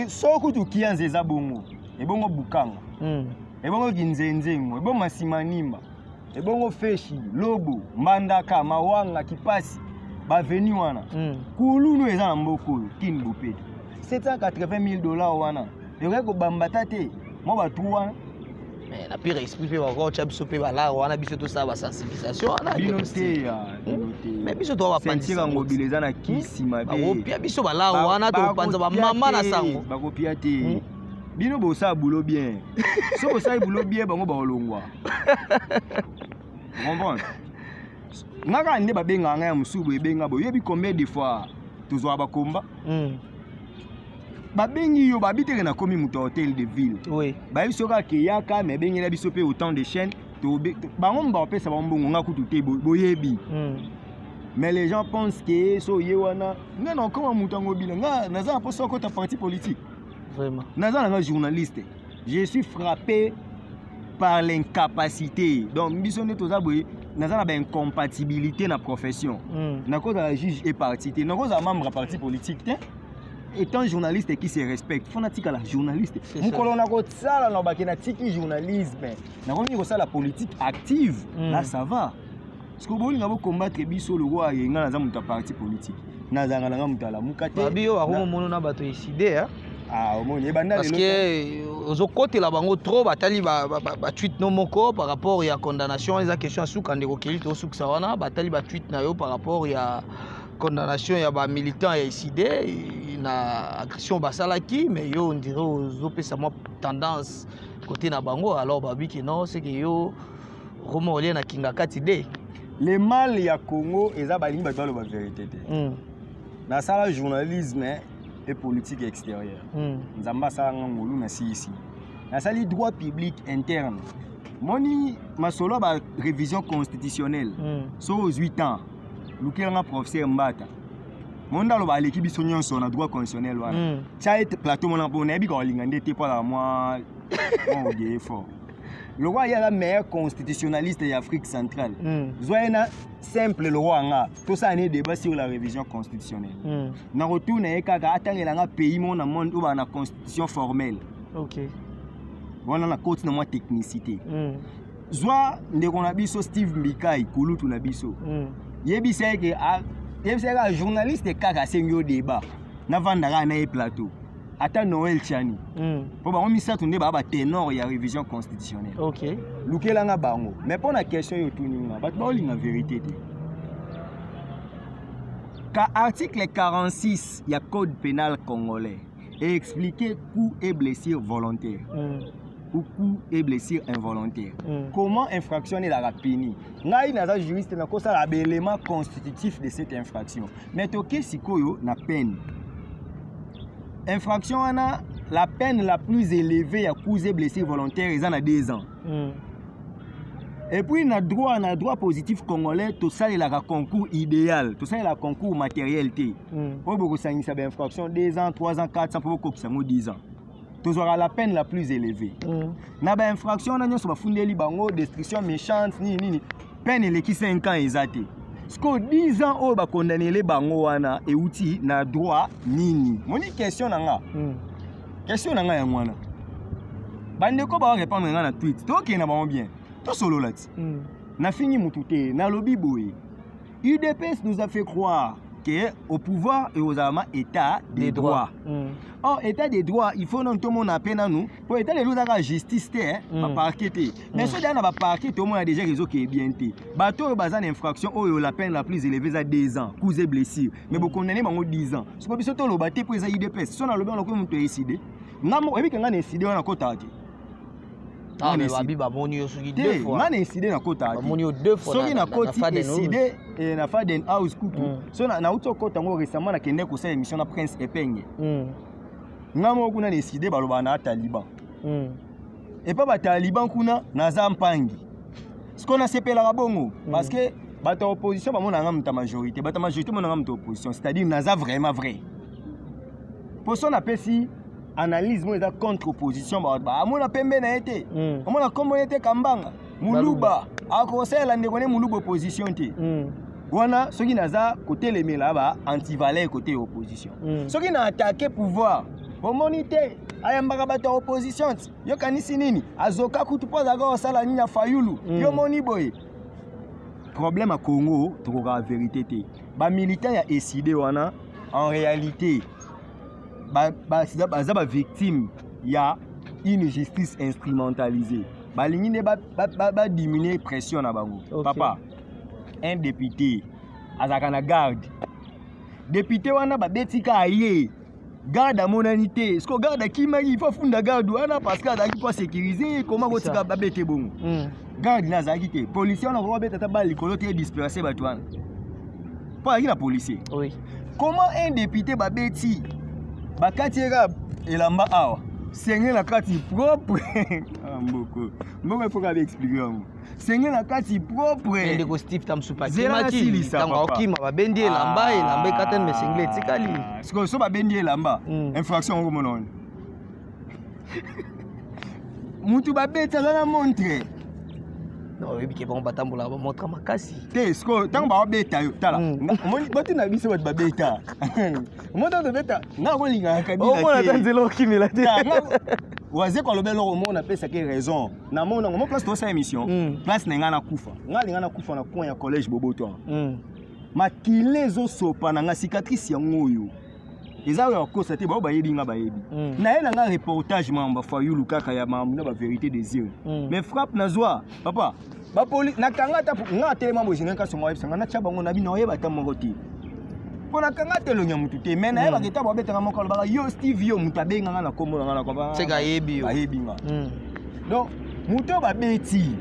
So kutu Kianza eza bongo, ebongo Bukanga, ebongo Kinzenzengo, ebongo Masimanimba, ebongo Feshi, Lobo, Mbandaka, Mawanga, Kipasi, baveni wana, kulunu eza na mboka oyo Kini Bopeto. 780 000 $ wana ekoki kobambata te mwa batu wana. Mais na pire esprit mpe bakotya biso mpe balare wana, biso tosala basensibilisation wana. Bino te ya bino te. Mais biso toa. Ceinture ya Ngobila eza na kisi mabe. Bakopia biso balare wana, tokopanza bamama na sango. Bakopia te. Bino bosala boulot bien. So bosali boulot bien, bango bakolongwa. Comprendre nga kaka nde babengaka ngai ya mosusu boye, ebenga boye. Oyebi combien de fois tozwaka bakomba? Babengi yo, babi teke nakomi moto ya hôtel de ville. Bayebi so kaka keyaka, me ebengela biso mpe autant de chaîne. Bango bapesa bango mbongo, nga kutu te, boyebi. Mais les gens pensent que so ye wana nga na okoma moto ya Ngobila, nga naza na mposa okota parti politique. Vraiment. Naza nanga journaliste, je suis frappé par l'incapacité. Donc biso nde toza boye, naza na baincompatibilité na profession. Nakozala juge et parti te, nakozala membre ya parti politique te. Étant journaliste qui se respecte, faut natikala journaliste. C'est ça. Mokolo nakosala na bake natiki journalisme, nakomi kosala politique active, là ça va. Parce que bolinga bocombattre biso lokwa ye, nga naza moto ya parti politique, nazalaka nanga moto alamuka te. Babi oyo akomomono na bato eside. Ah, omoni ebanda Parce lelo. Que Ozokotela bango trop, batali batweet no moko par rapport ya condamnation. Eza question ya suka, ndeko Keli, tosukisa wana. Batali batweet na yo par rapport ya condamnation ya bamilitant ya ECiDé na agression basalaki, mais yo on dirait ozopesa mwa tendance côté na bango. Alors babiki non, c'est que yo roma olie na kinga kati de. Le mal ya Congo eza balingi bato baloba vérité te. Nasala journalisme et politique extérieure. Nzambe asalanga ngolu na silisi, nasali droit public interne. Moni masolo ya barévision constitutionnelle. So ozwi temps, lukelanga professeur Mbata monde, aloba aleki biso nyonso na droit constitutionnel wana. Tia ye plateau mona mpo nayebi ka kolinga nde te, mpo azala mwa orgueil fort. Lokwa ye aza meilleur constitutionnaliste ya Afrique centrale. Zwa ye na simple lokwa nga, tosala ne débat sur la révision constitutionnelle. Na kotuna ye kaka atangelanga pays moko na monde oyo baa na constitution formelle. Wana na koti na mwa technicité. Zwa ndeko na biso Steve Mbikai, kulutu na biso. Yebisa ye ke yebisa ye kaka journaliste kaka asengi yo débat, navanda kaka na ye plateau, ata Noël Tshiani. Mpo bango misato nde baa baténor ya révision constitutionnelle. Lukelanga bango. Mais mpo na question oyo otuni nga, bato baolinga vérité te. Ka article 46 ya code pénal congolais expliquer coup et blessure volontaire ou coup et blessure involontaire. Comment infraction ezalaka puni? Ngai naza juriste, nakosala baélément constitutif de cette infraction. Mais toke sikoyo na peine. Infraction wana, la peine la plus élevée ya coups et blessure volontaire eza na 2 ans. Et puis na droit positif congolais, tosalelaka concours idéal, tosalelaka concours matériel te. Oyo bokosangisa bainfraction 2 ans, 3 ans, 4 ans mpo bokokisa yango 10 ans, tozwaka la peine la plus élevée. Na bainfraction wana nyonso bafundeli bango, destruction méchante, nini nini, peine eleki 5 ans eza te. Sikoyo 10 ans oyo bakondanele bango wana euti na droit nini? Moni question na nga. Question na nga yango wana. Bandeko baorépondre nga na tweet, tokende na bango bien, tosolola ti. Nafingi mutu te, nalobi boye: UDPS nous a fait croire que au pouvoir ekozalama état de des droit. Droits. Or état de droit, il faut nanu tomona mpe nanu, po état de droit ezaka justice te, baparquet te. Mais soki daa na baparquet, tomona déjà ezokeye bien te. Bato oyo baza na infraction oyo la peine la plus élevée eza 2 ans, coups et blessure, mais bokondane bango 10 ans. Siko biso toloba te mpo eza UDPS. So nalobi wana, koyi moto ya ECiDé, nga moko oyebike nga na ECiDé wana nakotaka te. Ah, mais Nga na babi bamoni yo soki te deux fois. Nga na ECiDé nakotaka te. Bamoni yo deux fois. Soki nakoti na Faden House. ECiDé, na Faden House kutu. So nauti okota yango récemment, nakende kosala émission na Prince Epenge. Nga moko kuna na ECiDé balobaka na taliban. Epa bataliban kuna naza mpangi. Siko nasepelaka bongo parce que bato ya opposition bamonanga moto ya majorité, bato ya majorité bamonanga moto ya opposition, c'est-à-dire naza vraiment vrai. Mpo so napesi analyse moko eza contre opposition, bato amona pembe na ye te. Omona nkombo ye te, Kambanga Muluba akosalela ndeko ne Muluba opposition te. Wana soki naza kotelemela ba antivaleur côté ya opposition. Soki na attaque pouvoir, omoni te ayambaka bato ya opposition ti yokanisi nini, azoka kutu mpo azalaka kosala nini ya Fayulu. Yo moni boye, problème ya Congo, tokokaka vérité te. Bamilitant ya ECiDé wana, en réalité baza bavictime ya une justice instrumentalisée. Balingi nde badiminue pression na bango. Papa, un député azalaka na garde. Député wana babeti kaka ye, garde amonani te. Siko garde akimaki, ifo afunda garde wana parce que azalaki mpo asécuriser. Koma kotika babete bongo? Garde na azalaki te. Policier wana koka babeta ata bale likolo te, disperse bato wana, mpo azalaki na policier. Comment un député babeti, bakati ye kaka elamba awa, senge na kati propre? Ah, mboko mboko, ifo kaka baexplike yango, senge na kati propre. Ndeko Steve Tamsupa Zela akimaki nasilisa, ntango papa. akokima, babendi elamba, elamba ekatani, mais singlet etikali. Sikoyo so babendi elamba, infraction yango komona wana, mutu babeti aza na montre. Oyebi ke bango batambolaka bamontre makasi. Te, sikoyo ntango babeta yo, tala. Omoni bato na biso, bato babeta, omoni ntango tobeta, nga kolingaka Kabila Omona ata te. Nzela okimela te. Waze koloba eloko moko, napesaki raison. Namona ngo mo place tosala émission. Place na ngai nakufa, ngai alinga nakufa na coin ya collège Boboto awa. Makila ezosopa na nga, cicatrice yango oyo. Eza oyo akosa te, bao bayebi nga, bayebi. Naye na nga reportage mambo Fayulu kaka ya mambo na bavérité des urnes. Mais frappe nazwa, papa, bapoli nakanga ata nga atelema boye, zinga kasongo ayebisa nga natya bango na bino, oyeba ata moko te, mpo nakanga te elongi ya motu te, mais nayebaka eta babetanga moko, alobaka yo Steve, yo moto abenganga na nkombo na nga na komba. Seka ayebi yo. Ayebi nga. Donc moto oyo babeti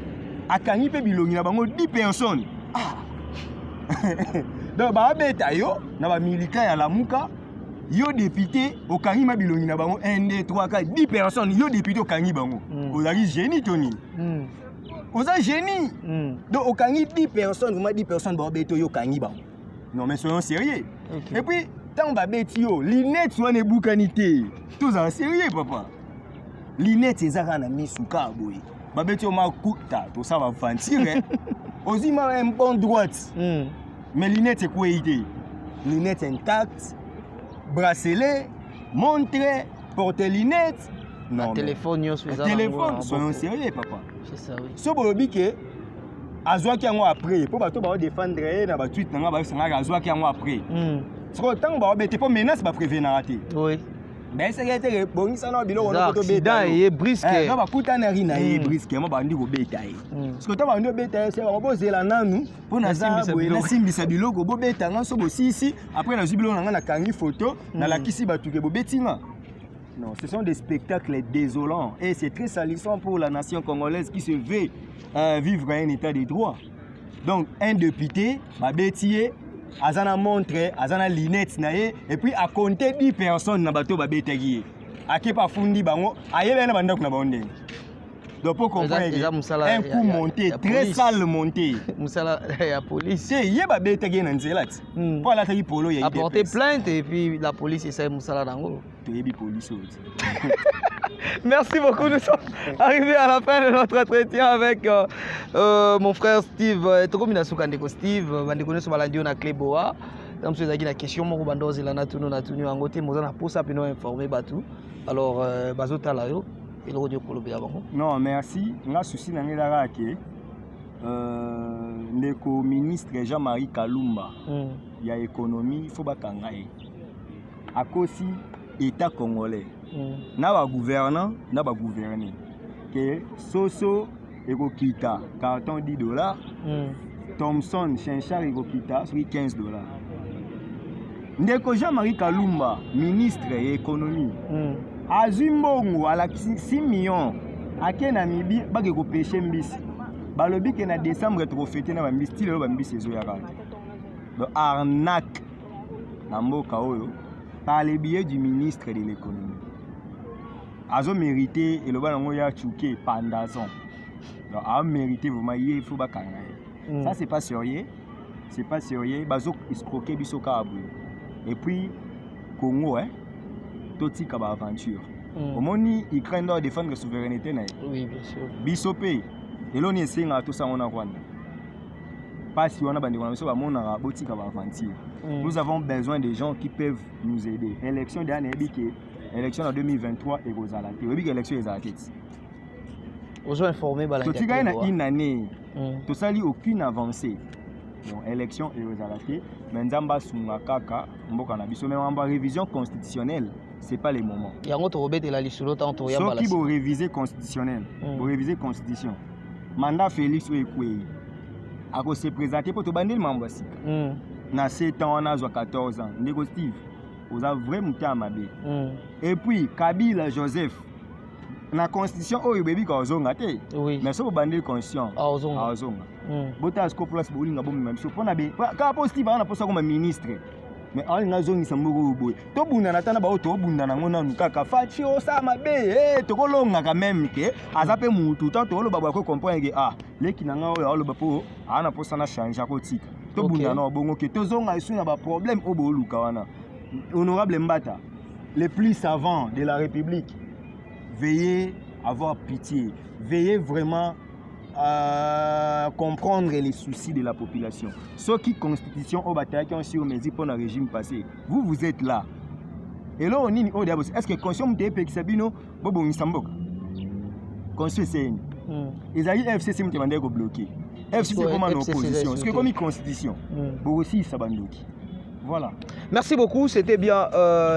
akangi mpe bilongi na bango 10 personnes. Ah! Donc babeta yo na bamilika ya Lamuka, yo député okangi ma bilongi na bango 1, 2, 3, 4, 10 personnes, yo député okangi bango. Ozalaki génie to nini? Oza génie. Donc okangi 10 personnes, vraiment 10 personnes babeti oyo, okangi bango. Non mais soyons sérieux. Et puis ntango babeti yo, lunette wana ebukani te. Tozala sérieux, papa, lunette eza kaka na misu kaka boye. Babeti yo makuta, tosala baventure, ozwi ma un bon droite, mais lunette ekwei te, lunette intact, bracelet, montre, porte lunette, non mais- Téléphone nyonso eza nango téléphone na soyons maboko. sérieux, papa. C'est ça, oui. So bolobi ke azwaki yango après, mpo bato baodéfendre ye na batweet na nga, bayebisangaka azwaki yango après. Sikoyo ntango baobete, mpo menace baprévenaka te. Bayesaki ete bongisa na biloko. Eza accident eye brusque. No bakutanaki na ye brusquement, bandi kobeta ye. Sikoyo ntango bandi kobeta ye, se bango bozela nanu mpo naza Nasimbisa boye, biloko. Nasimbisa biloko, bobeta nga so bosisi, après nazwi biloko na nga, nakangi photo, nalakisi bato ke bobeti nga. Non, ce sont des spectacles désolants et c'est très salissant pour la nation congolaise qui se veut vivre à un état de droit. Donc un député babeti ye, aza na montre, aza na lunette na ye, et puis acompte 10 personnes na bato babetaki ye, ake mpe afundi bango, ayebi na bandako na bango ndenge. Donc pour comprendre Eza mosala un coup monté ya très police. Sale monté. Mosala ya police. Te, ye babetaki ye na nzela ti mpo alataki polo ya Apporter UDPS. plainte et puis la police esali mosala nango. Toyebi police oyo ti. Merci beaucoup. Nous sommes arrivés à la fin de notre entretien avec mon frère Steve. Tokomi na suka, ndeko Steve, bandeko nyonso balandi yo na Cleboa. Ntango mosusu ezalaki na question moko banda ozela na tunu na tunu yango te, moza na posa mpena informer bato. Alors bazotala yo, eloko nini okolobela bango? Non, merci. Nga souci na ngai eza kaka ke ndeko ministre Jean-Marie Kalumba ya économie, faut bakanga ye. Akosi état congolais na bagouvernant na bagouverne ke soso ekokita carton 10 $, Thomson chinchard ekokita soki 15 $. Ndeko Jean-Marie Kalumba, ministre ya économie, azwi mbongo, alakisi 6 millions, ake na mibi bake kopêcher mbisi. Balobi ke na décembre tokofêter na bambisi. Ti lelo bambisi ezoyaka te. Donc arnaque na mboka oyo par le biais du ministre de l'économie, azomérite eloba nango ya tchuke pendaison. Donc amérite vraiment ye, il faut bakanga ye. Ça, c'est pas sérieux, c'est pas sérieux. Bazo escroquer biso kaka boye. Et puis Congo, hein, totika baaventure. Omoni Ukraine doit défendre souveraineté na ye. Oui, bien sûr. Biso mpe lelo nini esengaka tosango na Rwanda, mpasi wana bandeko na biso bamonaka. Botika baaventure. Nous avons besoin de gens qui peuvent nous aider. Élection deya, nayebi ke élection na 2023 ekozala te. Oyebi ke élection ezala te ti Ozo informer balandi ya totikali na Cleboa. Une année, tosali aucune avancée. Donc élection ekozala te, mais Nzambe asunga kaka mboka na biso. Mais makambo ya révision constitutionnelle, c'est pas le moment. Yango tokobetela lisolo ntango tokoyambala. Soki borévise constitutionnel, borévise constitution, mandat Félix oyo ekwei, akose présenter mpo tobandeli mambo ya sika. Na 7 ans wana azwa 14 ans. Ndeko Steve, oza vrai moto ya mabe. Et puis Kabila Joseph, na constitution oyo boyebi ka ozonga te. Mais soki bobandeli constitution, Aozonga. Aozonga. Botala siko place bolinga bomema biso mpona kaka mpo Steve aza na mposa koma ministre, mais aolinga azongisa mboka oyo boye. Tobundana ata na baoyo tobundana yango nanu kaka Fatshi osala mabe, tokolongaka même ke aza mpe mutu. Tant toloba boye, akocomprendre ke ah, leki na ngai oyo aoloba mpo aa na mposa na change, akotika. Tobundana na bongo ke tozonga esu na baproblème oyo booluka wana. Honorable Mbata, le plus savant de la République, veuillez avoir pitié, veuillez vraiment comprendre les soucis de la population. Soki constitution oyo batayaki en sur mesure mpo na régime passé, vous, vous êtes là, eloko nini oyo deya? Est ce que constitution moto eyepekisa bino bobongisa mboka? Constitution eseyeni. Ezali FCC moto ebandaki kobloquer. FCC ekoma na FCC opposition, soki eza ekomi constitution, bokosilisa bandoki. Voilà. Merci beaucoup, c'était bien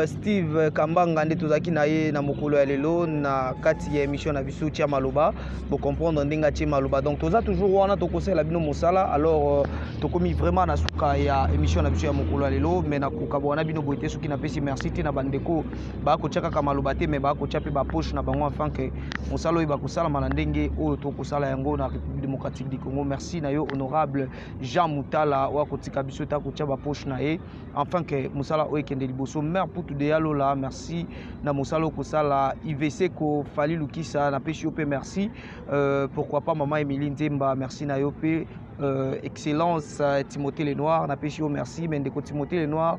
Steve Kambanga nde tozalaki na ye na mokolo ya lelo na kati ya émission na biso Tia Maloba. Bocomprendre ndenge atie maloba. Donc toza toujours wana, tokosala bino mosala. Alors tokomi vraiment na suka ya émission na biso ya mokolo ya lelo, mais nakokabwana na bino boye te soki napesi merci te na bandeko bakotia kaka maloba te, mais bakotia mpe bapoche na bango afin que mosala oyo bakosalama na ndenge oyo tokosala yango na République démocratique du Congo. Merci na yo, honorable Jean Mutala, oyo akotika biso te, akotia bapoche na ye afin que mosala oyo ekende liboso. Mare Putu de Yalola, merci na mosala oyo kosala. Ivc Kofali Lukisa, napesi yo mpe merci. Pourquoi pas mama Émilie Nzemba, merci na yo mpe. Excellence Timothée Lenoir, napesi yo merci. Mais ndeko Timothée Lenoir,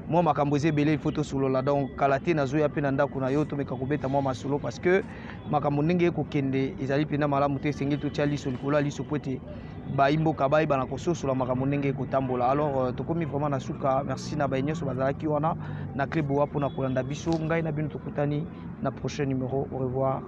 mwa makambo eza ebele, il faut tosolola. Donc kala te nazoya mpe na ndako na yo, tomeka kobeta mwa masolo, parce que makambo ndenge ekokende ezali mpenza malamu te. Esengeli totia liso likolo ya liso po ete bayimboka bayeba kososola makambo ndenge ekotambola. Alors tokomi vraiment na suka. Merci na baye nyonso bazalaki wana na Clé Boa mpona kolanda biso. Ngai na bino tokutani na prochain numéro. Au revoir.